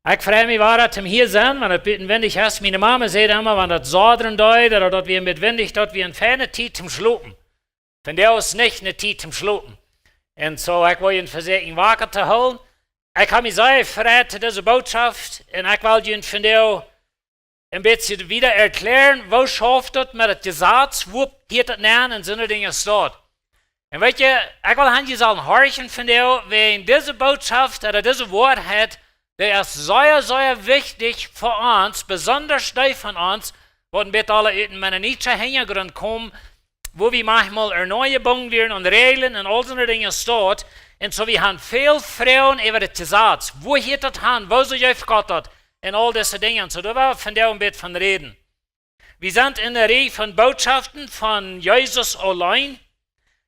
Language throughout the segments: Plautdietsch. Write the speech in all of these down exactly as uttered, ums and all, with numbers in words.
Ekj frei mie wada toom hia sennen, wan daut buten windich es. Miene Mame säd emma, wan daut sodren deed, ooda daut wia met windich, daut wia eene feine Tiet toom schlopen. Vondoag es nich eene Tiet toom schlopen. Un soo, ekj well junt vesieekjen waka to hoolen. Ekj hab mie sea jefreit to dise Bootschoft un ekj well junt vondoag een bät wieda erkjläaren, woo schauft daut met daut Jesaz, woo hieet daut aun un soone Dinja soo. Un weet jie, ekj well han, jie sellen horchen vondoag, wäajen dise Bootschoft, ooda dise Woarheit, dee es sea, sea wichtich fa ons, besonda dee von ons, waut een bät aule ut een mennonietschen Hinjagrunt komen, wua wie maunchmol ernojebungen wieren aun Räajlen un aul soone Dinja soo. Un soo, wie han väl Froagen äwa daut Jesaz. Woo hieet daut aun? Woosoo jeef Gott daut? Un aul dise Dinja. Un soo, doa well wie vondoag een bät von räden. Wie sent enne Rieej von Bootschoften von Jesus auleen.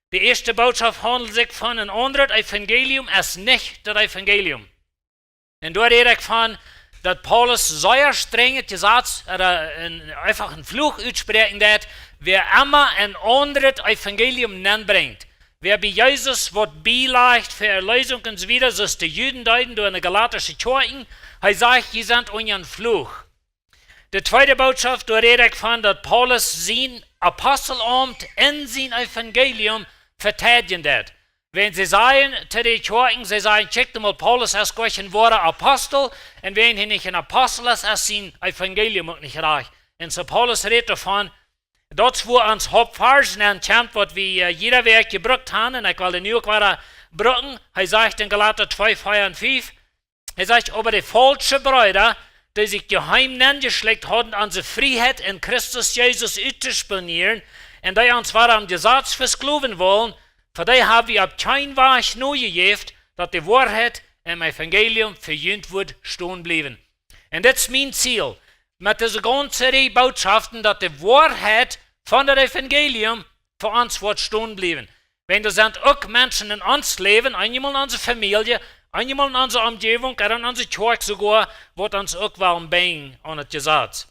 De ieeschte Bootschoft haundelt sikj von een aundret Evangelium aus nich daut Evangelium. Un doa räd ekj von, daut Paulus sea strenj daut Jesaz, ooda een, eefach een Fluch utspräakjen deed, wäa emma een aundret Evangelium nenbrinjt. Wäa bie Jesus waut bielajcht fa Erleesunk un soo wieda, soo aus de Juden deeden doa enne galatische Kjoakjen, hee sajcht, jie sent unja een Fluch. De tweede Bootschoft, doa räd ekj von, daut Paulus sien Apostelaumt un sien Evangelium veteidjen deed. Wan see sajen to de Kjoakjen, see sajen, kjikjt mol, Paulus es goa kjeen woara Apostel, un wan hee nich een Apostel es, es sien Evangelium uk nich rajcht. Un soo Paulus räd doavon, daut es wua ons Hauptvarsch nenn kjemt, waut wie, äh, jiede Wäakj jebrukt han, un ekj well dän nu uk wada brucken. Hee sajcht en Galata twee, vea un fief, hee sajcht, oba de faulsche Breeda, dee sikj jeheem nenjeschlekjt hauden, onse Frieheit en Christus Jesus uttosponieren, un dee ons wada aum Jesaz vesklowen wullen, fa dee hab wie opp kjeen Wajch nojejäft, daut de Woarheit em Evangelium fa junt wudd stonen bliewen. Un dit es mien Ziel, met dise gaunze Rieej Bootschoften, daut de Woarheit von daut Evangelium fa ons woat stonen bliewen. Wan doa sent uk Menschen en ons Läwen, eenjemol en onse Famielje, eenjemol en onse Omjäwunk, ooda en onse Kjoakj soogoa, waut ons uk wellen binjen aun daut Jesaz.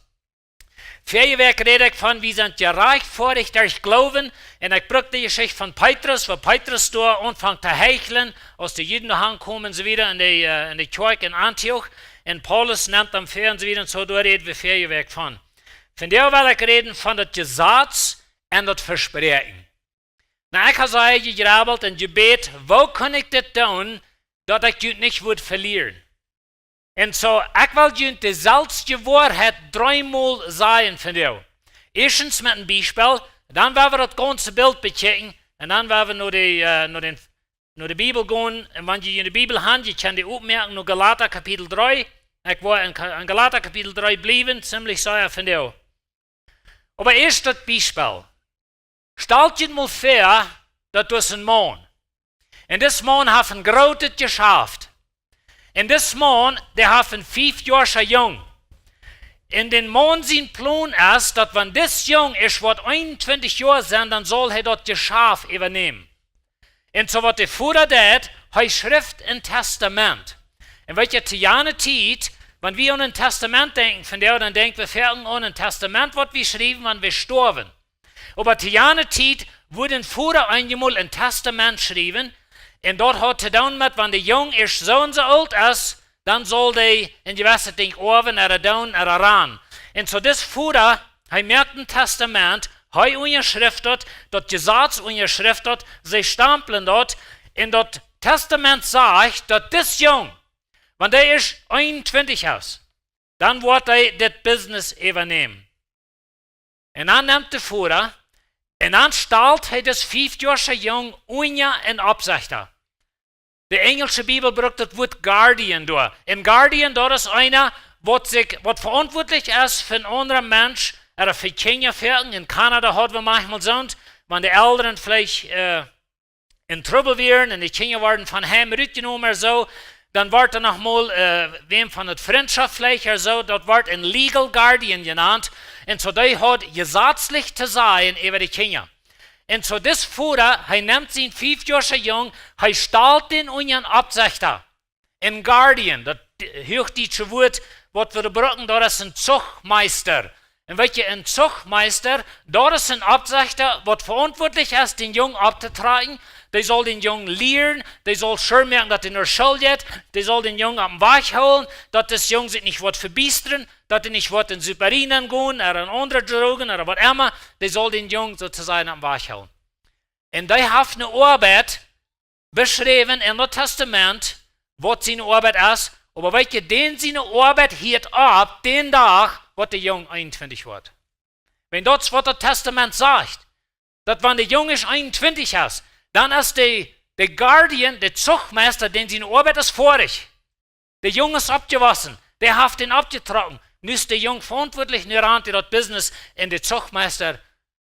Väaje Wäakj räd ekj von, wie sent jerajchtfoadicht derch Gloowen, un ekj bruck de Jeschicht von Petrus, wua Petrus doa aunfunk to heichlen, aus de Juden doa aunkomen un soo wieda en de, äh, en de Kjoakj en Antioch, un Paulus nemt am väa un soo wieda, un soo doa räd wie väaje Wäakj von. Vondoag well ekj räden von daut Jesaz un daut Vespräakjen. Nu, ekj hab sea jegrubelt un jebät, woo kaun ekj dit doonen, daut ekj junt nich wudd velieren? Un soo, ekj well junt deselwje Woarheit dreemol sajen vondoag. Ieeschtens met een Biespel, dan woa wie daut gaunze Bilt bekjikjen, un dan woa wie no de, äh, no dän, no de Bibel gonen, un wan jie june Bibel han, jie kjennen dee opmoaken, no Galata Kapitel dree. Ekj woa en Ka-, en Galata Kapitel dree bliewen, ziemlich sea vondoag. Oba ieescht daut Biespel. Stalt junt mol väa, daut doa es een Maun. Un dis Maun haft een grootet Jeschaft. Un dis Maun, dee haft een fiefjoascha Jung. Un dän Maun sien Plon es, daut wan dis Jung ieescht woat eenuntwintich Joa sennen, dan saul hee daut Jeschaft äwanämen. Un soo waut de Voda deit, hee schrift een Testament. Un weet jie, to jane Tiet, wan wie aun een Testament denkjen vondoag, dan denkj wie foaken aun een Testament, waut wie schriewen, wan wie stoawen. Oba to jane Tiet wudd een Voda eenjemol een Testament schriewen, un daut haud to doonen met, wan de Jung ieescht soo un soo oolt es, dan saul dee een jewesset Dinkj oawen, ooda doonen, ooda ranen. Un soo dis Voda, hee moakt een Testament, hee unjaschrift daut, daut Jesaz unjaschrift daut, see stamplen daut, un daut Testament sajcht, daut dis Jung, wan dee ieescht eenuntwintich es, dan woat hee dit Business äwanämen. Un dan nemt de Voda, un dan stalt hee dis fiefjoascha Jung unja een Oppsechta. De enjelsche Bibel brukt daut Wuat guardian doa. Un guardian, daut es eena, waut sikj, waut veauntwuatlich es fa een aundra Mensch, ooda fa Kjinja foaken. En Kanada haud wie maunchmol soont, wan de Elren veleicht, äh, en Trubbel wieren un de Kjinja worden von Heim rutjenomen ooda soo, dan wort doa noch mol, äh, wäm von daut Frintschoft veleicht ooda soo, daut wort een legal guardian jenant. Un soo dee haud jesazlich to sajen äwa de Kjinja. Un soo dis Voda, hee nemt sien fiefjoascha Jung, hee stalt dän unja een Oppsechta. Een guardian, daut huachdietsche Wuat, waut wie brucken, daut es een Zuchtmeister. Un weet jie, een Zuchtmeister, daut es een Oppsechta, waut veauntwuatlich es, dän Jung opptotrakjen, Dee saul dän Jung lieren, dee saul sure moaken, daut hee no School jeit, dee saul dän Jung oppem Wajch hoolen, daut dis Jung sikj nich woat vebiestren, daut hee nich woat en Superinen gonen, ooda en aundre Drogen, ooda waut emma, dee saul dän Jung soo to sajen oppem Wajch hoolen. Un dee haft eene Oabeit beschräwen em Neeen Tastament, waut siene Oabeit es, oba weet jie, dän siene Oabeit hieet opp dän Dach, waut de Jung eenuntwintich woat. Wan daut es, waut daut Tastament sajcht, daut wan de Jung eenuntwintich es, dan es de, de Guardian, de Zuchtmeista, dän siene Oabeit es foadich. De Jung es oppjewossen, dee haft am oppjetrocken. Nu es de Jung veauntwuatlich, nu runt hee daut Business un de Zuchtmeista,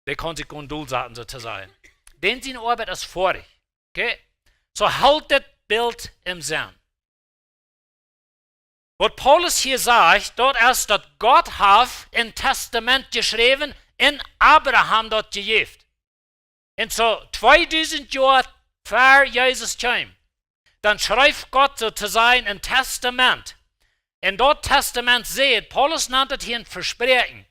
dee kaun sikj gonen dol saten, soo to sajen. Dän siene Oabeit es foadich. Okay? Soo, hoolt dit Bilt em Senn. Waut Paulus hia sajcht, daut es, daut Gott haft een Tastament jeschräwen un Abraham daut jejäft. Un soo tweedusent Joa ver Jesus kjeem, dan schreef Gott soo to sajen een Tastament. Un daut Tastament sajcht, Paulus nant daut hia een Vespräakjen.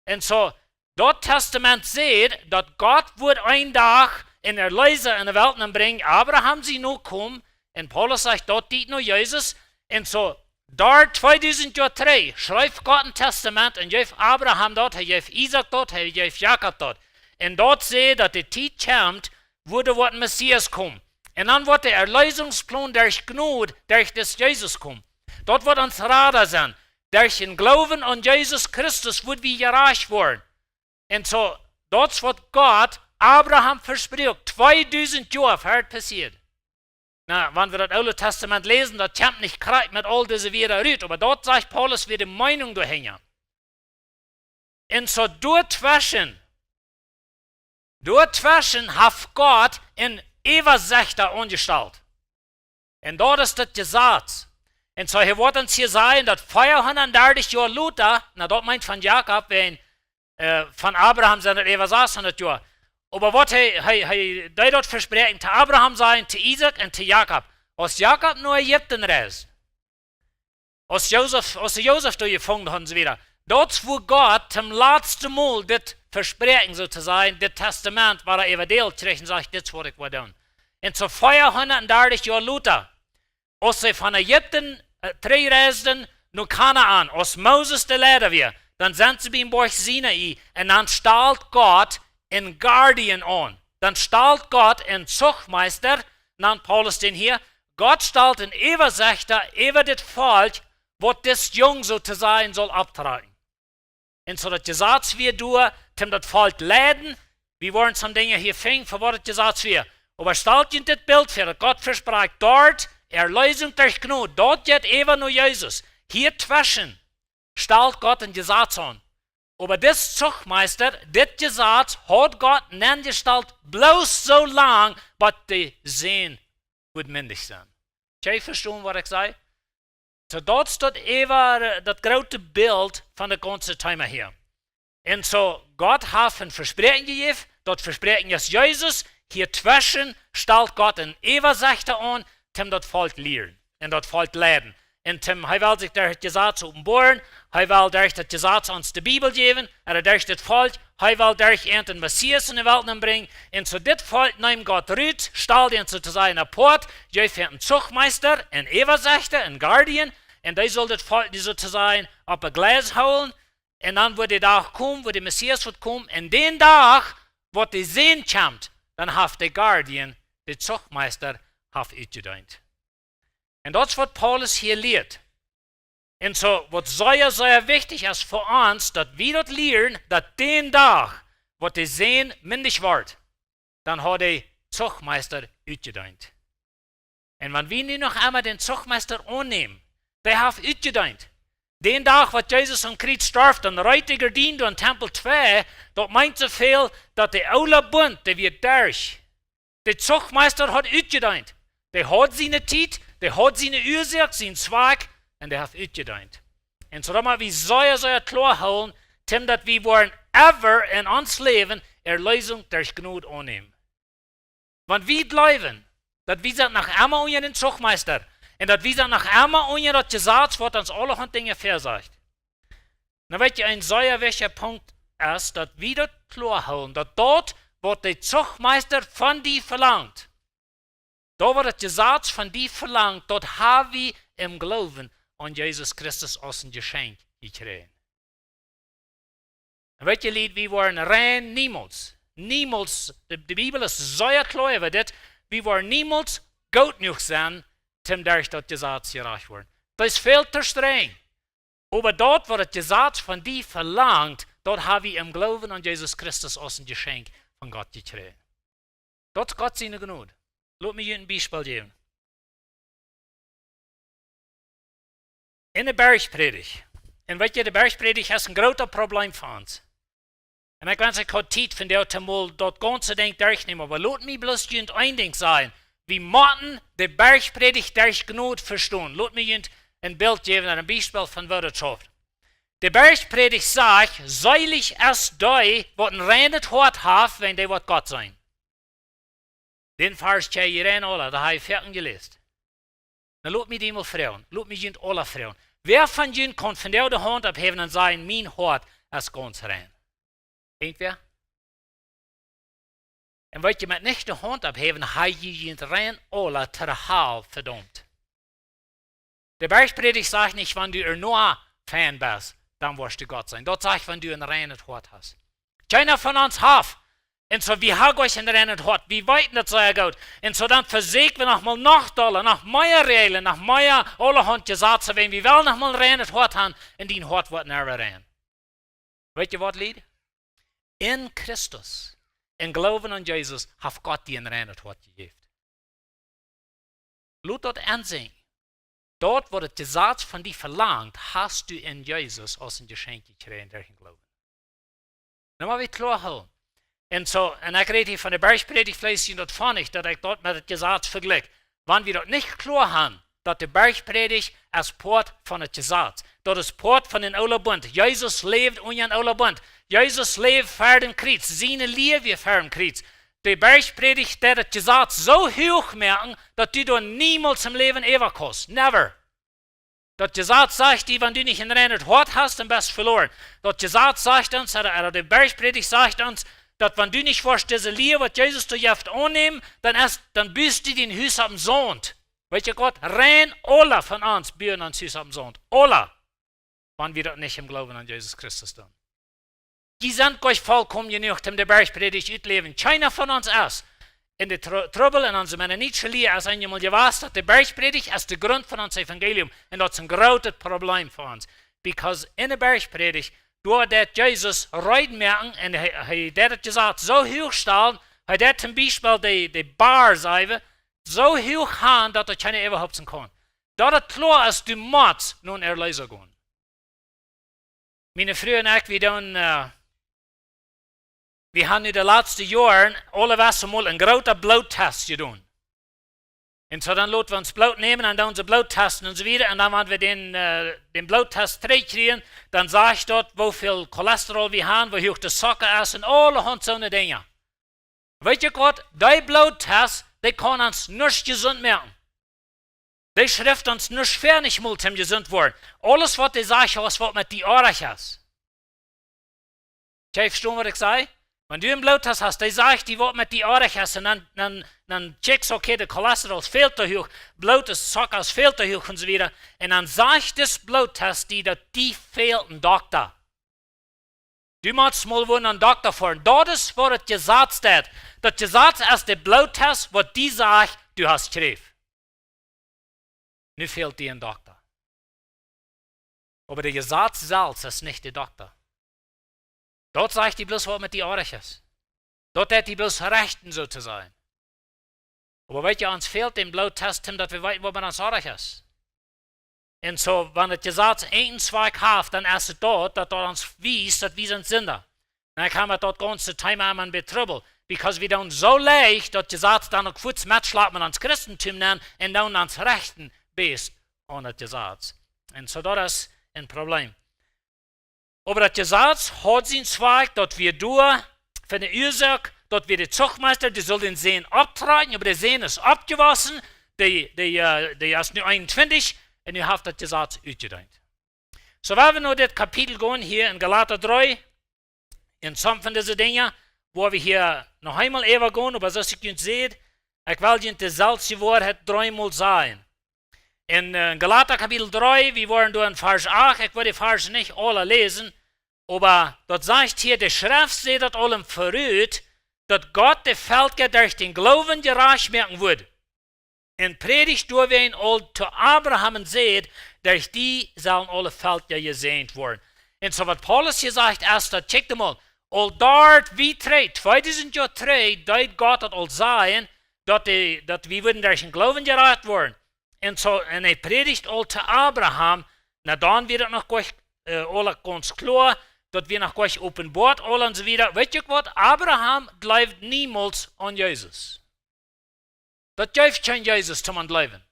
Un soo, daut Tastament sajcht, daut Gott wudd een Dach een Erleesa en de Welt nenbrinjen, Abraham siene Nokomen, un Paulus sajcht, daut diet no Jesus. Un soo, doa tweedusent Joa trigj, schreef Gott een Tastament un jeef Abraham daut, hee jeef Isaak daut, hee jeef Jakob daut. Un daut sajcht, daut de Tiet kjemt, wua woat een Messias komen. Un dan woat de Erleesungsplon derch Jnod, derch dis Jesus komen. Daut woat ons Rada sennen. Derch dän Gloowen aun Jesus Christus woa wie jerajcht woaren. Un soo, daut es, waut Gott Abraham vesprakjt, tweedusent Joa ver et passieed. Na, wan wie daut Oole Tastament läsen, daut kjemt nich krakjt met aul dise Wieed rut, oba daut sajcht Paulus, wia de Meenunk doahinja. Un soo doatweschen, doatweschen haft Gott een Äwasechta aunjestalt. Un daut es daut Jesaz. Un soo, hee woat ons hia sajen, daut veahundatdartich Joa lota, na, daut meent von Jakob, wan, äh, von Abraham sent et äwa sashundat Joa. Oba waut hee, hee, hee deed daut vespräakjen to Abraham sajen, to Isaak un to Jakob. Aus Jakob no Ägipten reist, aus Josef, aus see Josef doa jefungen hauden, soo wieda. Daut es, wua Gott toom latsten Mol dit Vespräakjen, soo to sajen, dit Tastament, waut hee äwadeelt kjrieech un sajcht, dit es, waut ekj woa doonen. Un soo veahundatdartich Joa lota, aus see von Ägipten, äh, trigjreisden no Kanaan, aus Moses de Leida wia, dan sent see biem Boajch Sinai un dan stalt Gott een Guardian aun. Dan stalt Gott een Zuchtmeista, nant Paulus dän hia. Gott stalt een Äwasechta äwa dit Volkj, waut dis Jung, soo to sajen, saul opptrakjen. Un soo daut Jesaz wia doa, toom daut Volkj leiden. Wie woaren some Dinja hia finjen, fa waut daut Jesaz wia. Oba stalt junt dit Bilt väa, daut Gott vesprakjt doa Erleesunk derch Jnod, daut jeit äwa no Jesus. Hia tweschen stalt Gott een Jesaz aun. Oba dis Zuchtmeista, dit Jesaz haud Gott nenjestalt bloos soo lang, bat de Sän wudd mindich sennen. Kjenn jie vestonen, waut ekj saj? Soo, daut es daut äwa, äh, daut groote Bilt von daut gaunze Thema hia. Un soo, Gott haft een Vespräakjen jejäft, daut Vespräakjen es Jesus, hia tweschen stalt Gott een Äwasechta aun, toom daut Volkj lieren un daut Volkj leiden. Un toom, hee well sikj derch daut Jesaz openboaren, hee well derch daut Jesaz ons de Bibel jäwen, un derch dit Volkj, hee well derch an een Messias en de Welt nenbrinjen. Un soo dit Volkj neem Gott rut, stald an, soo to sajen, apoat, jeef an een Zuchtmeista, een Äwasechta, een Guardian, un dee sull dit Volkj, dee, soo to sajen, opp een Gleis hoolen. Un dan woat de Dach komen, wua de Messias woat komen. Un dän Dach, waut de Sän kjemt, dan haft de Guardian, de Zuchtmeista, haft utjedeent. Un daut es, waut Paulus hia lieet. Un soo, waut sea, sea wichtich es fa ons, daut wie daut lieren, daut dän Dach, waut de Sän mindich woat, dan haft de Zuchtmeista utjedeent. Un wan wie nu noch emol dän Zuchtmeista aunnämen, dee haft utjedeent. Dän Dach, waut Jesus aum Kjriez storf, dan reet de Gardien doa em Tempel twei, daut meent soo väl, daut de oole Bunt, dee wia derch. De Zuchtmeista haud utjedeent. Dee haud siene Tiet, dee haud siene Uasoak, sien Zwakj, un dee haft utjedeent. Un soo daut mott wie sea, sea kloa hoolen, toom daut wie woaren ever en ons Läwen Erleesunk derch Jnod aunnämen. Wan wie jleewen, daut wie sent noch emol unja dän Zuchtmeista, un daut wie sent noch emol unja daut Jesaz, waut ons aulahaunt Dinja väasajcht. Nu weet jie, een sea wichtja Punkt es, daut wie daut kloa hoolen, daut daut, waut de Zuchtmeista von die velangt, Daut waut daut Jesaz von die velangt, daut ha wie em Gloowen aun Jesus Christus aus een Jeschenkj jekjräajen. Un weet jie, Lied, wie woaren rein niemols, niemols, de, de Bibel es sea kloa äwa dit, wie woaren niemols goot jenuach sennen, om derch daut Jesaz jerajcht woaren. Daut es väl too strenj. Oba daut waut daut Jesaz von die velangt, daut ha wie em Gloowen aun Jesus Christus aus een Jeschenkj von Gott jekjräajen. Daut es Gott siene Jnod. Lot mie junt een Biespel jäwen. En de Bergpredigt. Un weet jie, de Bergpredigt es een groot Problem fa ons. Un ekj wensch, ekj haud Tiet von de Tiet mol daut gaunze Dinkj derchnämen, oba lot mie bloos junt een Dinkj sajen. Wie motten de Bergpredigt derch Jnod vestonen. Lot mie junt een Bilt jäwen, een Biespel von waut daut schauft. De Bergpredigt sajcht: Seelich es dee, waut een reinet Hoat haft, wiels dee woat Gott seenen. Dän Varsch kjenn jie rein aula, daut hab ekj foaken jeläst. Nu lot mie die mol froagen, lot mie junt aula froagen. Wäa von junt kaun vondoag de Haunt opphäwen un sajen: Mien Hoat es gaunz rein? Irjentwäa? Un weet jie, met nich de Haunt opphäwen, ha jie junt rein aula to de Hal vedaumt. De Bergpredigt sajcht nich, wan du ea noch fein best, dan woascht du Gott seenen. Daut sajcht, wan du een reinet Hoat hast. Kjeena von ons haft. Un soo, wie haben uk een reinet Hoat. Wie weeten daut sea goot. Un soo, dan vesieekj wie noch mol noch dolla, noch mea Räajlen, noch mea aulahaunt Jesazen, wan wie wellen noch mol een reinet Hoat haben, un dien Hoat woat never rein. Weet jie waut, Lied? En Christus, em Gloowen aun Jesus, haft Gott die een reinet Hoat jejäft. Lot daut enseenen. Daut waut daut Jesaz von die velangt, hast du en Jesus aus een Jeschenkj jekjräajen derch dän Gloowen. Nu mott wie kloa hoolen. Un soo, un ekj räd hia von de Bergpredigt, veleicht es daut funny, daut ekj daut met daut Jesaz vejlikj. Wan wie daut nich kloa haben, daut de Bergpredigt es Poat von daut Jesaz. Daut es Poat von dän oolen Bunt. Jesus läwd unja dän oolen Bunt. Jesus läwd ver däm Kjriez. Siene Lia wia ver däm Kjriez. De Bergpredigt deed daut Jesaz soo huach moaken, daut du doa niemols em Läwen äwa kaust. Never. Daut Jesaz sajcht die, wan du nich een reinet Hoat hast, dan best veloaren. Daut Jesaz sajcht ons, ooda, ooda de Bergpredigt sajcht ons, daut wan du nich woascht dise Lia, waut Jesus doa jeft, aunnämen, dan es, dan bust du dien Hus opp dän Saunt. Weet jie waut? Rein aula von ons buen ons Hus opp dän Saunt. Aula. Wan wie daut nich em Gloowen aun Jesus Christus doonen. Jie sent goanich volkomen jenuach, om de Bergpredigt utläwen. Kjeena von ons es. En de Tru-, Trubbel en onse mennonitische Lia es eenjemol jewast, daut de Bergpredigt es de Grunt von ons Evangelium. Un daut es een grootet Problem fa ons. Because en de Bergpredigt, doa deed Jesus reed moaken un hee, hee deed daut Jesaz soo huach stalen, hee deed toom Biespel de, de Bar, saj wie, soo huach han, daut doa kjeena äwahaupt sennen kaun. Daut et kloa es, du motst no een Erleesa gonen. Miene Fru un ekj, wie doonen, äh, wie haben nu de latste Joaren aule Wäakj mol een grooten Bloottest jedonen. Un soo dan loten wie ons Bloot nämen un dan onse Bloottesten un soo wieda. Un dan, wan wie dän, äh, dän Bloottest trigjkjrieen, dan sajcht daut, woo väl Cholesterol wie haben, woo huach de Zocka es un aulahaunt soone Dinja. Weet jie waut? Dee Bloottest, dee kaun ons nuscht jesunt moaken. Dee schrift ons nuscht väa, nich mol toom jesunt woaren. Aules waut dee sajcht, es waut met die oajch es. Kjenn jie vestonen waut ekj saj? Wan du een Bloottest hast, dee sajcht die waut met die oajch es. Un dan, dan, dan checkst, okay, de Cholesterol es väl too huach, Bloot es, Zocka es väl too huach un soo wieda. Un dan sajcht dis Bloottest die, daut die fält een Dokta. Du motst mol wua no een Dokta foaren. Daut es waut daut Jesaz deed. Daut Jesaz es de Bloottest, waut die sajcht, du hast Kjräft. Nu fält die een Dokta. Oba daut Jesaz selfst es nich de Dokta. Daut sajcht die bloos waut met die oajch es. Daut deit die bloos rechten, soo to sajen. Oba weet jie, ons fält dän Bloottest, om daut wie weeten, waut met ons oajch es. Un soo, wan daut Jesaz een Zweck haft, dan es et daut, daut daut ons wiest, daut wie sent Sinda. Un ekj hab met daut gaunze Thema emma een bät Trubbel, because wie doonen soo leicht daut Jesaz dan uk fuaz metschlapen en ons Christentum nenn un doonen ons rechten based on daut Jesaz. Un soo, daut es een Problem. Oba daut Jesaz haud sien Zweck, daut wie doa, fa de Uasoak, daut wie de Zuchtmeista, dee sull dän Sän opptrakjen, oba de Sän es oppjewossen, dee, dee, äh, dee es nu eenuntwintich, un nu haft daut Jesaz utjedeent. Soo, wan wie no dit Kapitel gonen, hia en Galata dree, en some von dise Dinja, woa wie hia noch eemol äwa gonen, oba soo aus ekj junt säd, Ekj well junt deselwje Woarheit dreemol sajen. En, äh, Galata Kapitel dree, wie woaren doa en Varsch acht, ekj woa de Varsch nich aula läsen, oba daut sajcht hia, de Schreft säd daut aul em Verut, daut Gott de Velkja derch dän Gloowen jerajcht moaken wudd. Un prädicht doawäajen aul to Abraham un säd, derch die sellen aule Velkja jesäajent woaren. Un soo waut Paulus hia sajcht, es daut, kjikj emol, aul doa wiet trigj, tweedusent Joa trigj, deed Gott daut aul sajen, daut, de, daut wie wudden derch dän Gloowen jerajcht woaren. Un soo, un hee prädicht aul to Abraham, na dan wia daut noch goanich, äh, aula gaunz kloa, daut wia noch goanich openboat aul un soo wieda. Weet jie waut? Abraham jleewd niemols aun Jesus. Daut jeef kjeen Jesus toom aun jleewen.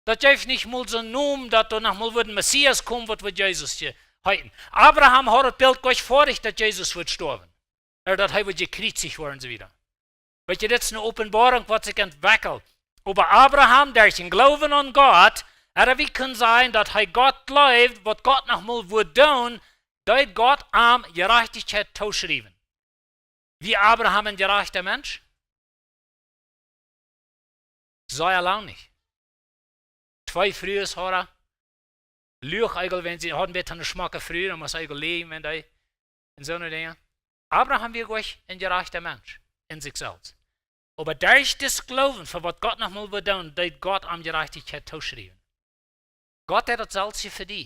Daut jeef nich mol soon Nomen, daut doa noch mol wudd een Messias komen, waut wudd Jesus je-, heeten. Abraham haud daut Bilt goanich foadich, daut Jesus wudd stoawen. Ooda daut hee wudd jekjriezicht woaren un soo wieda. Weet jie, dit es eene Openboarunk, waut sikj entwekjelt. Oba Abraham, derch dän Gloowen aun Gott, ooda wie kjennen sajen, daut hee Gott jleewd, waut Gott noch mol wudd doonen, deed Gott am Jerajchtichkjeit tooschriewen. Wia Abraham een jerajchta Mensch? Sea lang nich. Twee Frues haud hee. Luach eejentlich, wan see hauden, wia eene schmocke Fru, dan must eejentlich läajen, wan dee, un soone Dinja. Abraham wia goanich een jerajchta Mensch en sikj selfst. Oba derch dän Gloowen, fa waut Gott noch mol wudd doonen, deed Gott am Jerajchtichkjeit tooschriewen. Gott haft daut selfst hia fa die.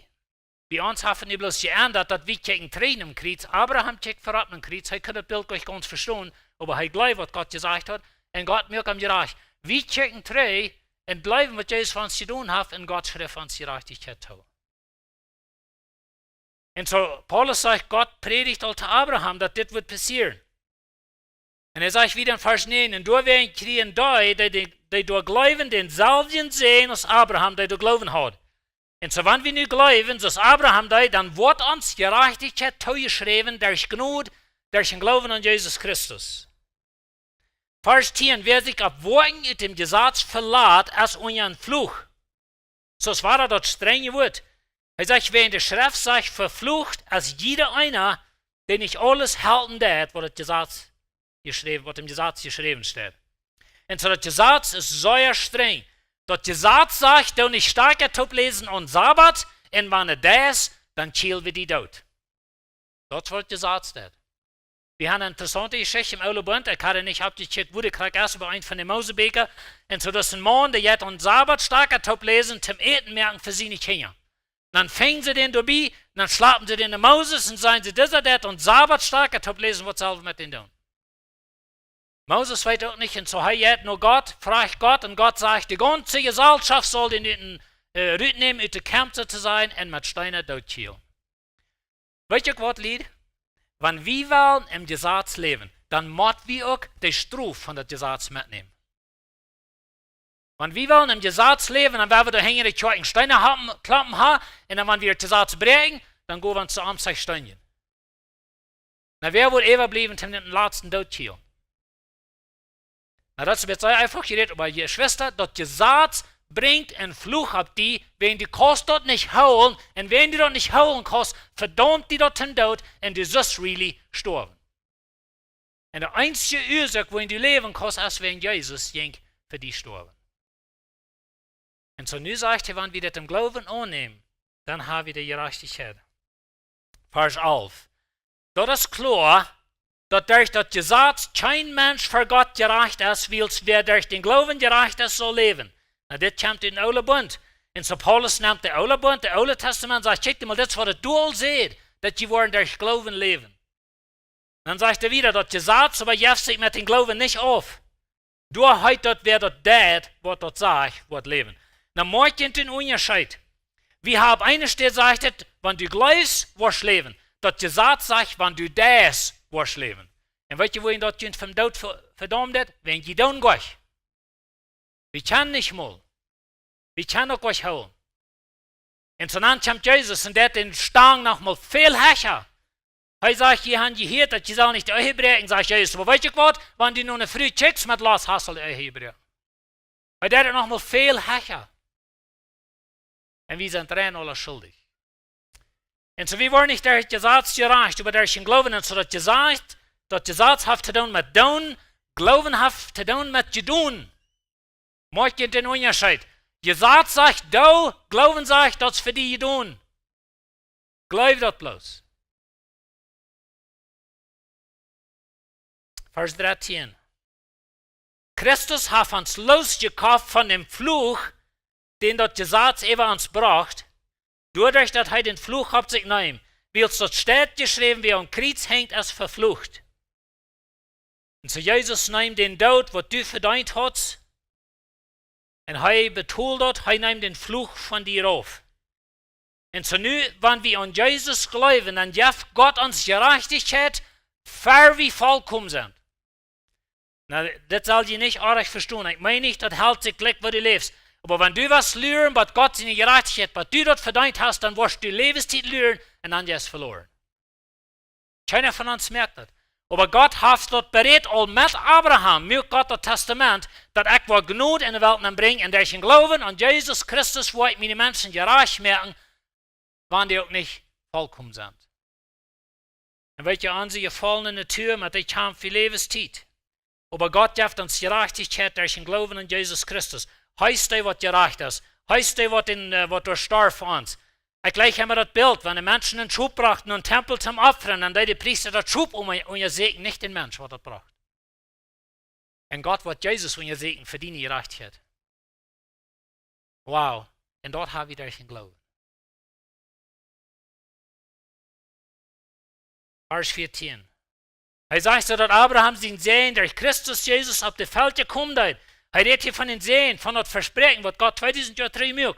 Bie ons haft et nu bloos jeendat, daut wie kjikjen trigj aum Kjriez. Abraham kjikjt verut aum Kjriez, hee kunn daut Bilt goanich gaunz vestonen, oba hee jleewd, waut Gott jesajcht haud, un Gott muak am jerajcht. Wie kjikjen trigj un jleewen, waut Jesus fa ons jedonen haft, un Gott schrift ons Jerajchtichkjeit too. Un soo, Paulus sajcht, Gott prädicht aul to Abraham, daut dit wudd passieren. Un hee sajcht wieda en Varsch näajen, un doawäajen kjrieejen dee, dee, dee, dee doa jleewen, dänselwjen Säajen aus Abraham, dee doa Gloowen haud. Un soo, wan wie nu jleewen, soo aus Abraham deed, dan woat ons Jerajchtichkjeit toojeschräwen derch Jnod, derch dän Gloowen aun Jesus Christus. Varsch tieen, wäa sikj opp Woakjen ut däm Jesaz velat, es unja een Fluch. Soo aus wia daut strenje Wuat. Hee sajcht, wäajen de Schreft sajcht, veflucht es jieda eena, dee nich aules hoolen deit, waut daut Jesaz jeschräwen, waut em Jesaz jeschräwen steit. Un soo daut Jesaz es sea strenj. Daut Jesaz sajcht, doo nich Stoakja toop läsen aum Sabat, un wan du daut deist, dan kjrichst du dän Doot. Daut es waut daut Jesaz deit. Wie haben eene interessaunte Jeschicht em Oolen Bunt. Ekj haud nich oppjekjikjt, woo dee krakjt es, bie eent von de Mosebieekja. Un soo, daut es een Maun, dee jeit aum Sabat Stoakja toop läsen, toom Äten moaken fa siene Kjinja. Dan fungen see dän doabie, dan schlapen see dän no Moses un säden see, disa deit aum Sabat Stoakja toop läsen, waut sell wie met dän doonen? Moses weet uk nich, un soo hee jeit no Gott, fruacht Gott, un Gott sajcht, de gaunze Jeselschoft saul dän, äh, rutnämen ut de Kjamp, soo to sajen, un met Steena doot kjillen. Weet jie uk waut, Lied? Wan wie wellen em Jesaz läwen, dan mott wie uk de Strof von daut Jesaz metnämen. Wan wie wellen em Jesaz läwen, dan woa wie doa hinja de Kjoakjen Steena happen, kloppen haben, un dan, wan wie daut Jesaz bräakjen, dan go wie ons aum Sach steenjen. Na, wäa woat äwabliewen, dän latsten Doot kjillen? Na, daut es een bät sea eefach jerät, oba Jeschwista, daut Jesaz brinjt een Fluch opp die, wan du kaust daut nich hoolen, un wan du daut nich hoolen kaust, vedaumt die daut toom Doot, un du sust really stoawen. Un de eensje Uasoak, wuarom du läwen kaust, es wan Jesus jinkj fa die stoawen. Un soo nu sajcht hee, wan wie daut em Gloowen aunnämen, dan ha wie de Jerajchtichkjeit. Varsch alf. Daut es kloa, daut derch daut Jesaz kjeen Mensch ver Gott jerajcht es, wiels wäa derch dän Gloowen jerajcht es, saul läwen. Na, dit kjemt ut dän Oolen Bunt. Un soo Paulus nemt dän Oolen Bunt, daut Oole Tastament, sajcht, kjikj mol, dit es waut et doa aul sajcht, daut jie woaren derch Gloowen läwen. Dan sajcht hee wieda, daut Jesaz oba jeft sikj met dän Gloowen nich auf. Doa heet daut, wäa daut deit, waut daut sajcht, woat läwen. Dan moakj jie dän Unjascheet. Wie haben eene Städ sajcht et, wan du jleefst, woascht läwen. Daut Jesaz sajcht, wan du deist, woascht läwen. Un weet jie, wuarom daut junt toom Doot ve-, vedaumt? Wan jie doonen goanich. Wie kjennen nich mol. Wie kjennen uk nich hoolen. Un soo dan kjemt Jesus un deit dän Stang noch mol väl hecha. Hee sajcht, jie haben jehieet, daut jie sellen nich de Ehe bräakjen, sajcht Jesus. Oba weet jie waut? Wan du no eene Fru kjikjst met Lost, hast du de Ehe jebroaken. Hee deit et noch mol väl hecha. Un wie sent rein aula schuldich. Un soo, wie woaren nich derch daut Jesaz jerajcht, oba derch dän Gloowen. Un soo daut Jesaz, daut Jesaz haft to doonen met doonen, Gloowen haft to doonen met jedonen. Moakt jie dän Unjascheet? Jesaz sajcht, doo, Gloowen sajcht, daut es fa die jedonen. Jleew daut bloos. Varsch dartieen. Christus haft ons losjekoft von dän Fluch, dän daut Jesaz äwa ons brocht, doaderch daut hee dän Fluch opp sikj neem, wiels daut steit jeschräwen: Wäa aum Kjriez henjt, es veflucht. Un soo Jesus neem dän Doot, waut du vedeent hast, un hee betold daut, hee neem dän Fluch von die rauf. Un soo nu, wan wie aun Jesus jleewen, dan jeft Gott ons Jerajchtichkjeit, ver wie volkomen sent. Nu, dit saul jie nich oajch vestonen. Ekj meen nich, daut helt sikj jlikj, woo du läfst. Oba wan du woascht luren, waut Gott siene Jerajchtichkjeit, waut du daut vedeent hast, dan woascht du Läwenstiet luren un dan jeist veloren. Kjeena von ons moakt daut. Oba Gott haft daut berät aul met Abraham, muak Gott daut Tastament, daut ekj woa Jnod enne Welt nenbrinjen un derch dän Gloowen aun Jesus Christus woa ekj miene Menschen jerajcht moaken, wan dee uk nich volkomen sent. Un weet jie, onse jefollne Natua, met dee kjamf wie Läwenstiet. Oba Gott jeft ons Jerajchtichkjeit derch dän Gloowen aun Jesus Christus. Hee es dee, waut jerajcht es. Hee es dee, waut, äh, waut doa storf fa ons. Ekj jlikj emma daut Bilt, wan de Menschen een Schop brochten em Tempel toom opfren, dan deed de Priesta daut Schop unja-, unjasäkjen, nich dän Mensch, waut daut brocht. Un Gott woat Jesus unjasäkjen fa diene Jerajchtichkjeit. Wow. Un daut hab wie derch dän Gloowen. Varsch vieetieen. Hee sajcht soo, daut Abraham sien Säajen derch Christus Jesus opp de Welt jekomen es. Hee rät hia von dän Säajen, von daut Vespräakjen, waut Gott tweedusent Joa trigj muak.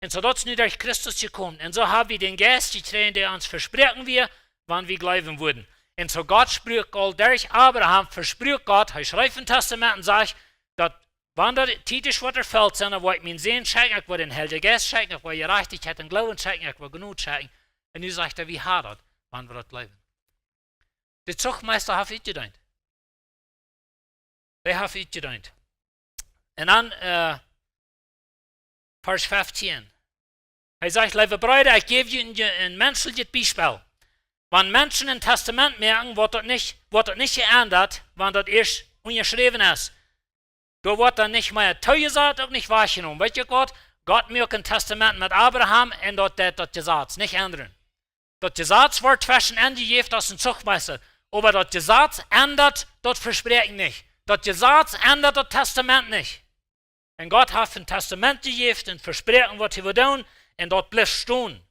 Un soo daut es nu derch Christus jekomen. Un soo hab wie dän Jeist jekjräajen, dee ons vespräakjen wia, wan wie jleewen wudden. Un soo Gott spruak aul derch Abraham, vespruak Gott, hee schreef een Tastament un sajcht, daut wan daut Tiet es, waut erfelt sent, dan woa ekj mienen Sän schekjen, ekj woa dän Heiljen Jeist schekjen, ekj woa Jerajchtichkjeit un Gloowen schekjen, ekj woa Jnod schekjen. Un nu sajcht hee, wie haben daut, wan wie daut jleewen. De Zuchtmeista haft utjedeent. Dee haft utjedeent. Un dan, äh, Varsch feftieen. Hee sajcht, leewe Breeda, ekj jäw junt een, een menscheljet Biespel. Wan Menschen een Tastament moaken, woat daut nich, woat daut nich jeendat, wan daut ieescht unjaschräwen es. Doa woat dan nich mea toojesajcht, uk nich wajchjenomen. Weet jie waut? Gott muak een Tastament met Abraham un daut, daut, daut Jesaz nich endren. Daut Jesaz woat tweschen enjejäft aus een Zuchtmeista. Oba daut Jesaz endat daut Vespräakjen nich. Daut Jesaz endat daut Tastament nich. Un Gott haft een Tastament jejäft, een Vespräakjen, waut hee woat doonen, un daut blift stonen.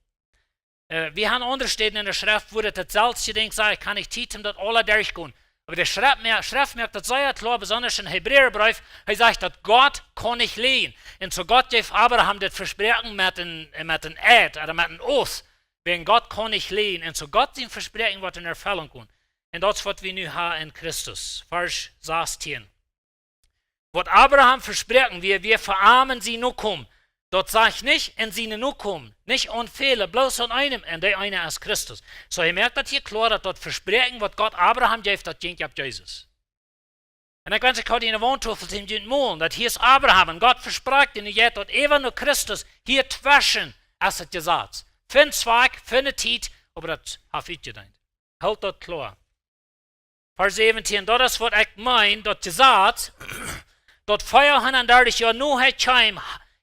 Äh, wie haben aundre Städen enne Schreft, wua daut daut selwje Dinkj sajcht, ekj hab nich Tiet, om daut aula derchtogonen. Oba de Schreft moa-, Schreft moakt daut sea kloa, besonda em Hebräabreef, hee sajcht, daut Gott kaun nich läajen. Un soo Gott jeef Abraham daut Vespräakjen met een, met een Eid, ooda met een Oath, wäajen Gott kaun nich läajen. Un soo Gott sien Vespräakjen woat en Erfellunk komen. Un daut es waut wie nu haben en Christus. Varsch sastieen. Waut Abraham vesproaken wia, wia fa am un siene Nokomen. Daut sajcht nich en siene Nokomen, nich aun väle, bloos aun eenem, un dee eene es Christus. Soo, jie moakjen daut hia kloa, daut daut Vespräakjen, waut Gott Abraham jeef, daut jinkj opp Jesus. Un ekj wensch, ekj haud hia eene Waunttofel, dee junt molen, daut hia es Abraham, un Gott vesprakjt, un hee jeit daut äwa no Christus, hia tweschen es daut Jesaz. Fa een Zwakj, fa eene Tiet, oba daut haft utjedeent. Hoolt daut kloa. Varsch säwentieen, daut es waut ekj meen, daut Jesaz, daut veahundatdartich Joa nohäa kjeem,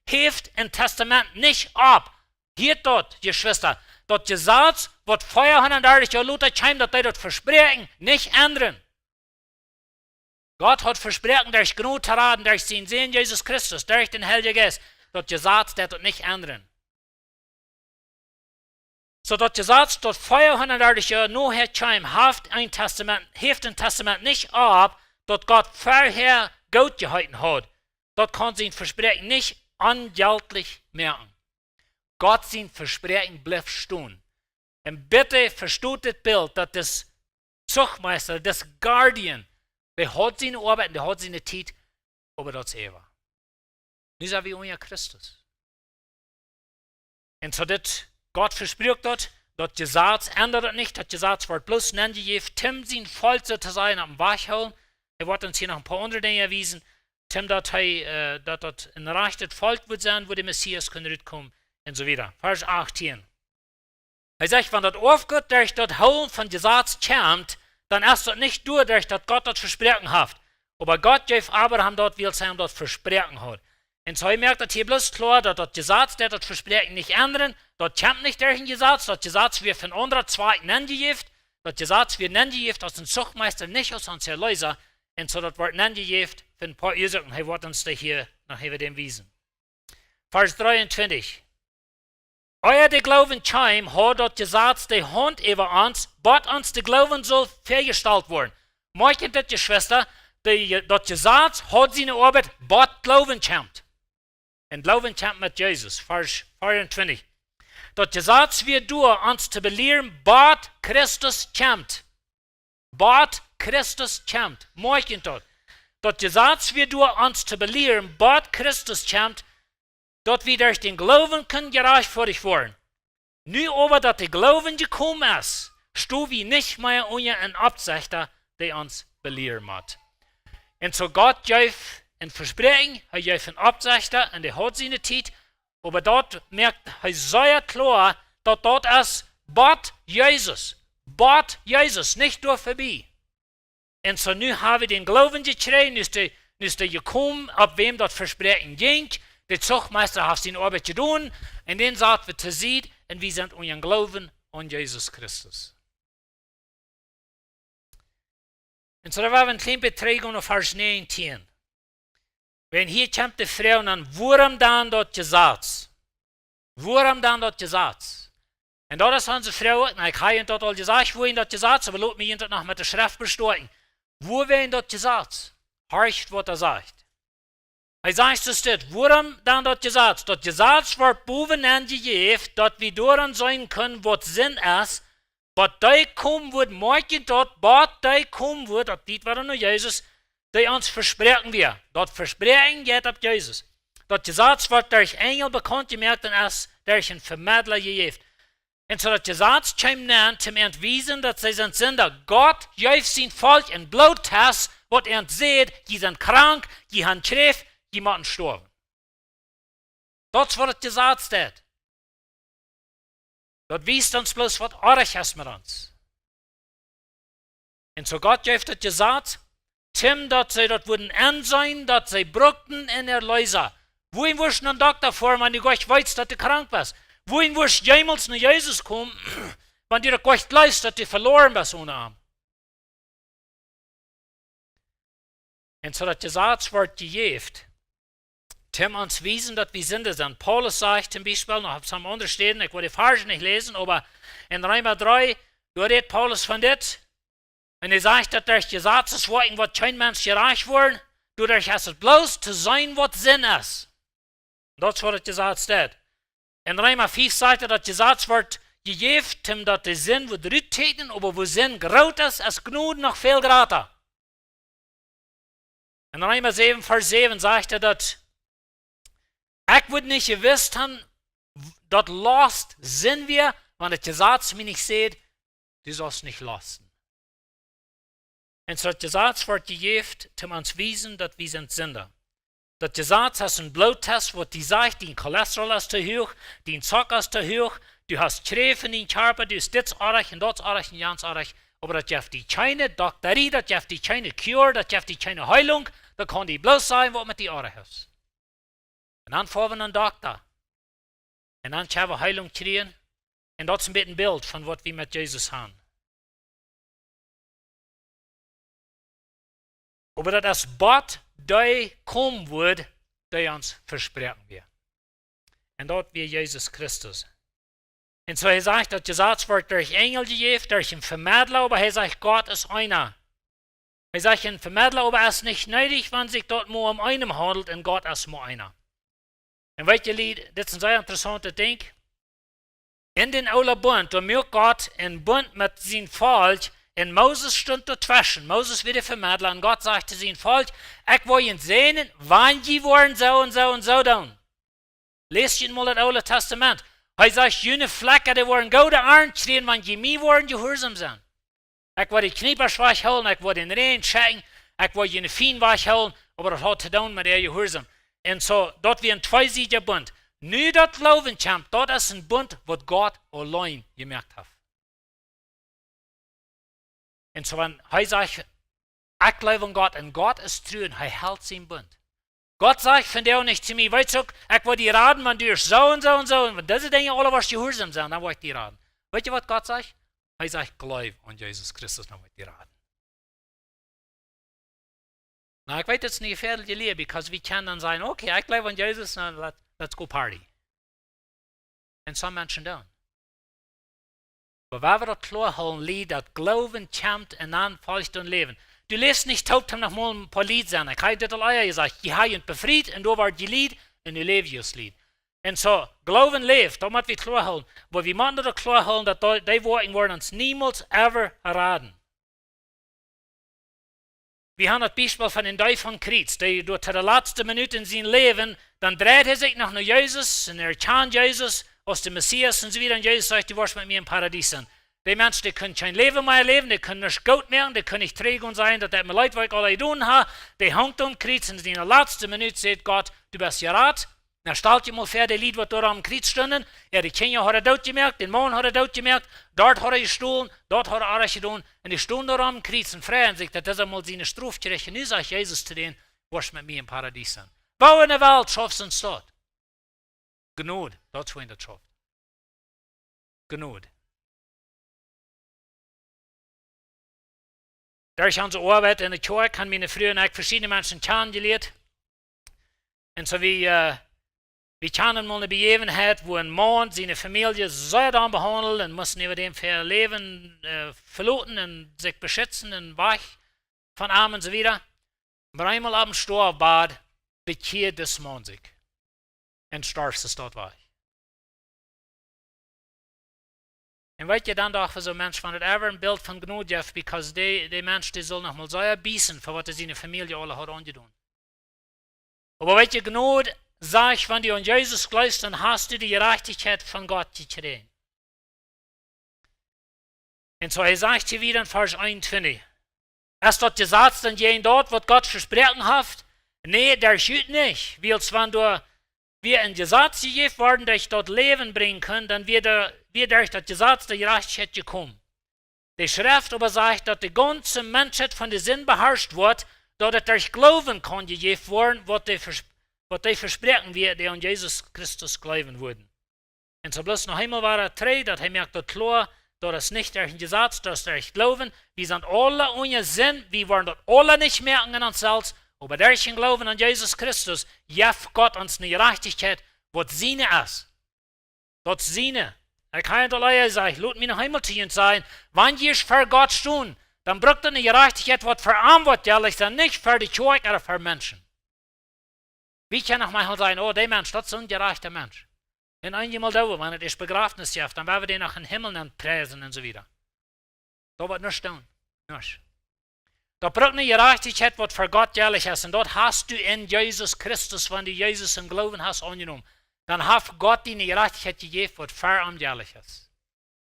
heft een Tastament nich opp. Hieet daut, Jeschwista, daut Jesaz, waut veahundatdartich Joa lota kjeem, daut deed daut Vespräakjen nich endren. Gott haud vesproaken, derch Jnod to raden, derch sienen Sän Jesus Christus, derch dän Heiljen Jeist, daut Jesaz deed daut nich endren. Soo daut Jesaz, daut veahundatdartich Joa nohäa kjeem, haft een Tastament, heft een Tastament nich opp, daut Gott verhäa goot jeheeten haud. Daut kaun sien Vespräakjen nich onjeltlich moaken. Gott sien Vespräakjen blift stonen. Un bitte vestot dit Bilt, daut dis Zuchtmeista, dis Guardian, dee haud siene Oabeit un dee haud siene Tiet, oba daut es äwa. Nu sent wie unja Christus. Un soo dit, Gott vesprakjt daut, daut Jesaz endat daut nich, daut Jesaz woat bloos nenjejäft, toom sien Volkj, soo to sajen, opp dän Wajch hoolen. Hee woat ons hia noch een poa aundre Dinja wiesen, toom daut hee, äh, daut daut een rajchtet Volkj woat sennen, wua de Messias kaun rutkomen, un soo wieda. Varsch achttieen. Hee sajcht, wan daut Oafgoot derch daut Hoolen von Jesaz kjemt, dan es daut nich doaderch, daut Gott daut vesproaken haft. Oba Gott jeef Abraham daut, wiels hee am daut vesproaken haud. Un soo, hee moakt daut hia bloos kloa, daut daut Jesaz deit daut Vespräakjen nich endren. Daut kjemt nich derch een Jesaz, daut Jesaz wia fa een aundren Zwakj nenjejäft. Daut Jesaz wia nenjejäft aus een Zuchmeista, nich aus ons Erleesa. Un soo daut woat nenjejäft fa een poa Uasoaken. Hee woat ons daut hia noch äwa däm wiesen. Varsch dreeuntwintich. Ea de Gloowen kjeem, haud daut Jesaz de Haunt äwa ons, bat ons de Gloowen sull väajestalt woaren. Moakjt daut, Jeschwista, de, daut Jesaz haud siene Oabeit, bat Gloowen kjemt. Un Gloowen kjemt met Jesus, Varsch veeauntwintich. Daut Jesaz wia doa ons to belieren, bat Christus kjemt. Bat Christus kjemt. Moakjt daut. Daut Jesaz wia doa ons to belieren, bat Christus kjemt, daut wie derch dän Gloowen kunnen jerajchtfoadicht woaren. Nu oba daut de Gloowen jekomen es, sto wie nich mea unja een Oppsechta, dee ons belieren mott. Un soo Gott jeef een Vespräakjen, hee jeef een Oppsechta un dee haud siene Tiet, oba daut moakt hee sea kloa, daut daut es bat Jesus, bat Jesus, nich doa verbie. Un soo nu ha wie dän Gloowen jekjräajen, nu es dee, nu es dee jekomen, opp wäm daut Vespräakjen jinkj. De Zuchmeista haft siene Oabeit jedonen, un dän sat wie to Sied, un wie sent unja Gloowen aun Jesus Christus. Un soo, dan woa wie een kjlien bät trigj gonen no Varsch näajentieen. Wan hia kjemt de Froag aun, wuarom dan daut Jesaz? Wuarom dan daut Jesaz? Un daut es onse Froag, na, ekj ha junt daut aul jesajcht, wuarom daut Jesaz, oba lot mie junt daut noch met de Schreft bestoakjen. Wuarom daut Jesaz? Horcht, waut hee sajcht. Hee sajcht soo dit, wuarom dan daut Jesaz? Daut Jesaz wort bowen aunjejäft, daut wie doaraun seenen kunnen, waut Sind es, bat dee komen woat, moakjt daut, bat dee komen woat, daut dit wia nu Jesus, dee ons vesproaken wia. Daut Vespräakjen jeit opp Jesus. Daut Jesaz wort derch Enjel bekaunt jemoakt un es derch een Vemedla jejäft. Un soo daut Jesaz kjeem nenn, om an to wiesen, daut see sent Sinda. Gott jeef sien Volkj een Bloottest, waut an säd, jie sent krank, jie han Kjräft, jie motten stoawen. Daut es waut daut Jesaz deed. Daut wiest ons bloos, waut oajch es met ons. Un soo Gott jeef daut Jesaz, om daut see daut wudden enseenen, daut see bruckten eenen Erleesa. Wuarom wurscht no een Dokta foaren, wan du nich weetst, daut du krank best? Wuarom wurscht jemols no Jesus komen, wan du doch nich jleefst, daut du veloaren best one am? Un soo daut Jesaz wort jejäft, om ons wiesen, daut wie Sinda sent. Paulus sajcht toom Biespel, noch opp some aundre Städen, ekj well de Varsch nich läsen, oba en Reema dree, doa rät Paulus von dit. Un hee sajcht, daut derch Jesazes Woakjen woat kjeen Mensch jerajcht woaren, doaderch es et bloos to seenen, waut Sind es. Daut es waut daut Jesaz deed. En Reema fief sajcht et, daut Jesaz wort jejäft, om daut de Sind wudd ruttieekjnen, oba wua Sind groot es, es Jnod noch väl jrata. En Reema säwen, Varsch säwen sajcht et, daut ekj wudd nich jewist han, daut Lost Sind wia, wan daut Jesaz mie nich säd, du saust nich losten. Un soo daut Jesaz wort jejäft, om ons wiesen, daut wie sent Sinda. Daut Jesaz es een Bloottest, waut die sajcht, dien Cholesterol es too huach, dien Zocka es too huach, du hast Kjräft en dien Kjarpa, du best dit oajch un daut oajch un jant oajch. Oba daut jeft die kjeene Doktarie, daut jeft die kjeene Cure, daut jeft die kjeene Heelunk, daut kaun die bloos sajen, waut met die oajch es. Un dan foa wie no een Dokta. Un dan kjenn wie Heelunk kjrieen. Un daut es een bät een Bilt von waut wie met Jesus han. Oba daut es bat dee komen woat, dee ons vesproaken wia. Un daut wia Jesus Christus. Un soo hee sajcht, daut Jesaz wort derch Enjel jejäft, derch een Vemedla, oba hee sajcht, Gott es eena. Hee sajcht, een Vemedla oba es nich needich, wan sikj daut mau om eenen haundelt un Gott es mau eena. Un weet jie, Lied, dit es een sea interessauntet Dinkj. En dän oolen Bunt, doa muak Gott een Bunt met sien Volkj, un Moses stunt doatweschen. Moses wia de Vemedla, un Gott sajcht to sien Volkj, ekj woa junt säajnen, wan jie woaren soo un soo un soo doonen. Läst junt mol daut Oole Testament. Hee sajcht, june Flekja, dee woaren goode Arnt kjrieen, wan jie mie woaren jehuarsom sennen. Ekj woa de Kjniepasch wajchhoolen, ekj woa dän Räajen schekjen, ekj woa june Fiend wajchhoolen, oba daut haud to doonen met äa Jehuarsom. Un soo, daut wia een tweesiedja Bunt. Nu daut Gloowen kjemt, daut es een Bunt, waut Gott auleen jemoakt haft. Un soo, wan hee sajcht, ekj jleew aun Gott, un Gott es tru, un hee helt sien Bunt. Gott sajcht vondoag nich to mie: "Weetst uk, ekj woa die raden, wan du soo un soo un soo, un wan dise Dinja aule woascht jehuarsom sennen, dan woa ekj die raden." Weetst du, waut Gott sajcht? Hee sajcht: "Jleew aun Jesus Christus, dan woa ekj die raden." Nu, ekj weet, daut es eene jefäadelje Lia, because wie kjennen dan sajen: "Okay, ekj jleew aun Jesus, now let, let's go party." Un some Menschen doonen. Oba wan wie daut kloa hoolen, Lied, daut Gloowen kjemt un dan folcht dan Läwen. Du läfst nich toop, om noch mol een poa Lied sennen. Ekj hab dit aul ea jesajcht: "Jie haben junt befriet un doa wort jelieet un nu läw jie aus Lied." Un soo, Gloowen läft, daut mott wie kloa hoolen. Oba wie motten daut kloa hoolen, daut dee, dee Woakjen woaren ons niemols ever raden. Wie haben daut Biespel von dän Deef aum Kjriez, dee doa to de latste Minut en sien Läwen, dan dreid hee sikj noch no Jesus un erkjant Jesus aus de Messias un soo wieda. Un Jesus sajcht: "Du woascht met mie em Paradies sennen." Dee Mensch, dee kunn kjeen Läwen mea läwen, dee kunn nuscht goot moaken, dee kunn nich trigj gonen sajen: "Daut deit mie leet, waut ekj aul jedonen hab." Dee hunk aum Kjriez un en de latste Minut säd Gott: "Du best jerat." Nu stalt junt mol väa, de Lied, waut doa aum Kjriez stunden, äare Kjinja haud hee doot jemoakt, dän Maun haud hee doot jemoakt, daut haud hee jestolen, daut haud hee oajch jedonen, un dee stunden doa aum Kjriez un freiden sikj, daut hee mol siene Strof kjrieech. Un nu sajcht Jesus to dän: "Woascht met mie em Paradies sennen." Woo en de Welt schaufst du daut? Jnod, daut es, woo daut schauft. Jnod. Derch onse Oabeit en de Kjoakj haben miene Fru un ekj veschiedne Menschen kjanen jelieet. Un soo wie, äh, wie kjanen mol eene Bejäwenheit, wua een Maun siene Famielje sea doll behaundelt un must äwa däm fa äa Läwen, äh, veloten un sikj beschitzen un wajch von am un soo wieda. Oba eemol oppem Stoawen bekjieed dis Maun sikj un storf, es daut wajch. Un weetst du, dan docht wie soo: "Mensch, wan daut ever een Bilt von Jnod jeft, because dee, dee Mensch, dee saul noch mol sea biessen fa waut hee siene Famielje aule haud aunjedonen." Oba weetst du, Jnod sajcht, wan du aun Jesus jleefst, dan hast du de Jerajchtichkjeit von Gott jekjräajen. Un soo, hee sajcht hia wada en Varsch eenuntwintich: "Es daut Jesaz dan jäajen daut, waut Gott vesproaken haft? Nä, derch junt nich, wiels wan doa wia een Jesaz jejäft worden, daut daut Läwen brinjen kunn, dan wia doa, wia derch daut Jesaz de Jerajchtichkjeit jekomen. De Schreft oba sajcht, daut de gaunze Menschheit von de Sind beharscht woat, daut et derch Gloowen kaun jejäft woaren, waut dee Vers-, waut dee vesproaken wia, dee aun Jesus Christus jleewen wudden." Un soo bloos noch eemol wada trigj, daut hee moakt daut kloa, daut es nich derch een Jesaz, daut es derch Gloowen. Wie sent aule unja Sind, wie woaren daut aule nich moaken en ons selfst, oba derch dän Gloowen aun Jesus Christus jeft Gott ons eene Jerajchtichkjeit, waut siene es. Daut es siene. Ekj hab daut aul ea jesajcht, lot mie noch eemol to junt sajen: Wan jie ver Gott stonen, dan brukt daut eene Jerajchtichkjeit, waut ver am woat jelich sennen, nich ver de Kjoakj ooda ver Menschen. Wie kjennen noch mau sajen: "Oh, dee Mensch, daut es soon jerajchta Mensch." Un eenjemol doo wie, wan et es Bejrafnis jeft, dan woa wie dän noch em Himmel aunpriesen un soo wieda. Daut woat nuscht doonen. Nuscht. Daut brukt eene Jerajchtichkjeit, waut ver Gott jelich es. Un daut hast du en Jesus Christus, wan du Jesus em Gloowen hast aunjenomen. Dan haft Gott die eene Jerajchtichkjeit jejäft, waut ver am jelich es.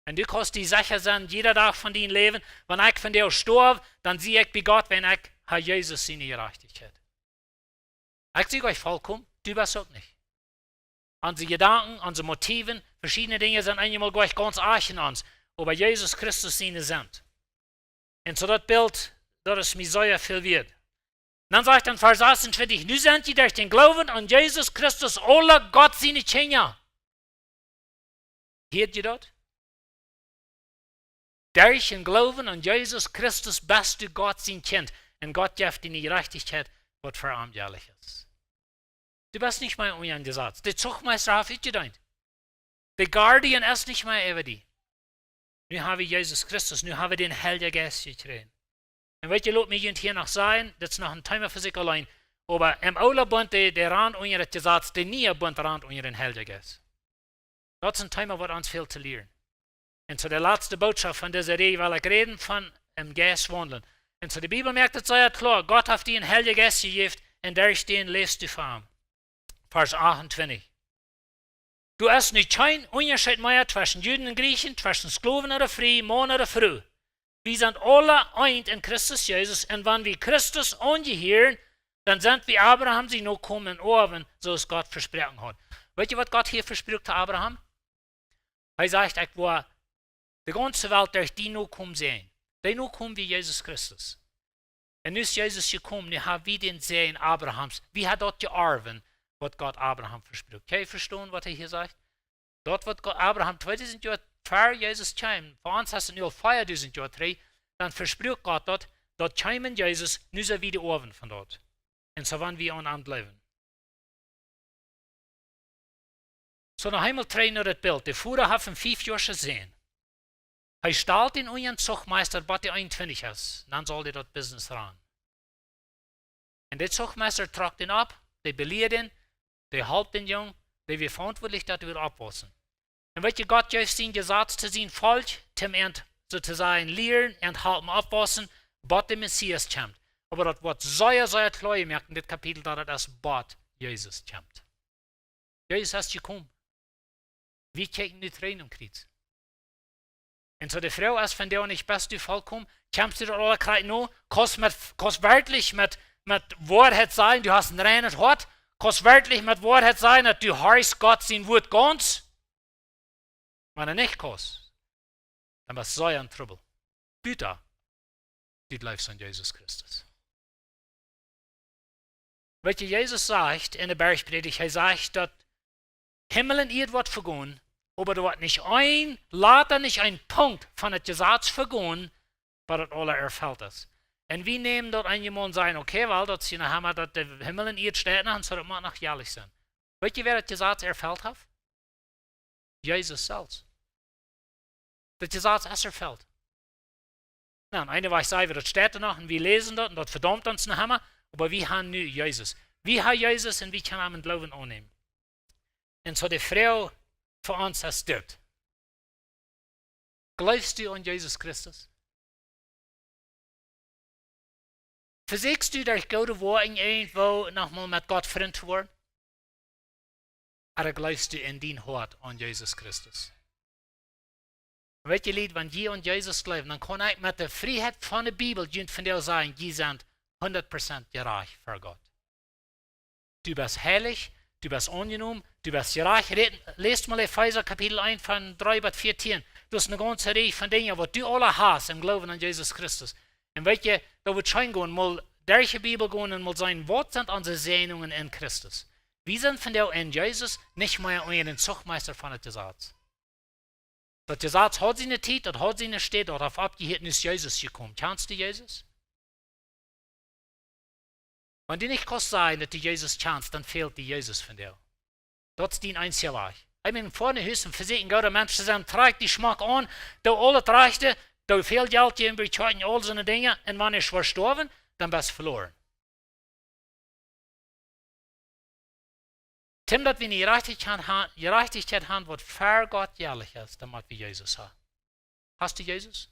Un du kaust die secha sennen, jieda Dach von dien Läwen, wan ekj vondoag stoaw, dan sie ekj bie Gott, wan ekj hab Jesus siene Jerajchtichkjeit. Ekj sie nich volkomen, du best uk nich. Onse Jedanken, onse Motiven, veschiedne Dinja sent eenjemol nich gaunz ieejent aun ons, oba Jesus Christus siene sent. Un soo daut Bilt, daut es mie sea väl wieet. Dan sajcht dan Varsch sasuntwintich: "Nu sent jie derch dän Gloowen aun Jesus Christus aule Gott siene Kjinja." Hieet jie daut? Derch dän Gloowen aun Jesus Christus best du Gott sien Kjint. Un Gott jeft die eene Jerajchtichkjeit, waut ver am jelich es. Du best nich mea unja een Jesaz. De Zuchmeista haft die jedeent. De Guardian es nich mea äwa die. Nu hab wie Jesus Christus, nu hab wie dän Heiljen Jeist jekjräajen. Un weetst du, lot mie junt hia noch sajen, daut es noch een Thema fa sikj auleen, oba em oolen Bunt, dee, dee rant unja daut Jesaz, de niee Bunt rant unja dän Heiljen Jeist. Daut es een Thema, waut ons väl to lieren. Un soo de latste Botschaft von dise Räd, well ekj räden von em Jeist waundlen. Un soo de Bibel moakt et sea kloa: Gott haft die een Heiljen Jeist jejäft un derch dän läfst du ver am. Varsch achtuntwintich. Doa es nu kjeen Unjascheet mea tweschen Juden un Griechen, tweschen Sklowen ooda frie, Maun ooda Fru. Wie sent aule eent en Christus Jesus, un wan wie Christus aunjehieren, dan sent wie Abraham siene Nokomen un Oawen, soo aus Gott vesproaken haud. Weetst du, waut Gott hia vesprakjt to Abraham? Hee sajcht: "Ekj woa de gaunze Welt derch die Nokomen säajnen." Dee Nokomen wia Jesus Christus. Un nu es Jesus jekomen, nu ha wie dän Säajen Abrahams. Wie ha daut jeorwen, waut Gott Abraham vesprakjt. Kjenn jie vestonen, waut hee hia sajcht? Daut, waut Gott Abraham tweedusent Joa ver Jesus kjeem, fa ons es et nu aul veadusent Joa trigj, dan vesprakjt Gott daut, daut kjeem en Jesus, nu sent wie de Oawen von daut. Un soo, wan wie aun am jleewen. Soo, noch eemol trigj no daut Bilt. De Voda haft een fiefjoaschen Sän. Hee stalt dän unjen Zuchmeista, bat dee eenuntwintich es. Dan saul dee daut Business rannen. Un de Zuchmeista trock dän opp, dee belieed dän, dee holp dän Jung, dee wia veauntwuatlich, daut hee wudd oppwaussen. Un weet jie, Gott jeef sien Jesaz to sien Volkj, toom an, soo to sajen, lieren un halpen oppwaussen, bat de Messias kjemt. Oba daut woat sea, sea kloa jemoakt en dit Kapitel, daut et es bat Jesus kjemt. Jesus es jekomen. Wie kjikjen nu trigj aum Kjriez. Un soo de Froag es vondoag nich, best du vollkomen? Kjemst du daut aula krakjt no? Kaust met, kaust werkjlich met, met Woarheit sajen, du hast een reinet Hoat? Kaust werkjlich met Woarheit sajen, daut du horchst Gott sien Wuat gaunz? Wan du nich kaust, dan best du sea en Trubbel. Buta, du jleefst aun Jesus Christus. Weet jie, Jesus sajcht en de Bergjprädicht, hee sajcht, daut Himmel un Ieed woat vegonen, oba doa woat nich een Lata, nich een Punkt von daut Jesaz vegonen, bat daut aula erfelt es. Un wie nämen daut eenjemol un sajen, okay, well, daut es hia noch emma, daut de Himmel un Ieed steit noch, un soo, daut mott noch joalich sennen. Weet jie, wäa daut Jesaz erfelt haft? Jesus selfst. Daut Jesaz es erfelt. Nu, aun eene Wies saj wie, daut steit doa noch un wie läsen daut un daut vedaumt ons noch emma, oba wie han nu Jesus. Wie han Jesus un wie kjennen am em Gloowen aunnämen. Un soo de Froag fa ons es dit. Jleefst du aun Jesus Christus? Vesieekjst du derch goode Woakjen irjentwoo noch mol met Gott Frint to woaren? Ooda jleefst du en dien Hoat aun Jesus Christus? Weet jie, Lied, wan jie aun Jesus jleewen, dan kaun ekj met de Frieheit von de Bibel junt vondoag sajen, jie sent hundat Prozent jerajcht ver Gott. Du best heilich, du best aunjenomen, du best jerajcht. Räd-, läst mol Efeesa Kapitel eent von dree bat vieetieen. Daut es eene gaunze Rieej von Dinja, waut du aula hast em Gloowen aun Jesus Christus. Un weet jie, daut woat scheen gonen, mol derch de Bibel gonen un mol seenen, waut sent onse Säajnungen en Christus. Wie sent vondoag en Jesus, nich mea unja dän Zuchmeista von daut Jesaz. Daut Jesaz haud siene Tiet, daut haud siene Städ, daut haft oppjehieet, nu es Jesus jekomen. Kjanst du Jesus? Wan du nich kaust sajen, daut du Jesus kjanst, dan fält die Jesus vondoag. Daut es dien eensja Wajch. Ekj meen, foa no Hus un vesieekj een gooda Mensch to sennen, trakj die schmock aun, doo aules rajchte, doo väl Jelt jäwen, bekjikj aul soone Dinja, un wan du woascht stoawen, dan best veloaren. Toom daut wie ne Jerajchtichkjeit ha-, Jerajchtichkjeit han, waut ver Gott joalich es, dan mott wie Jesus han. Hast du Jesus?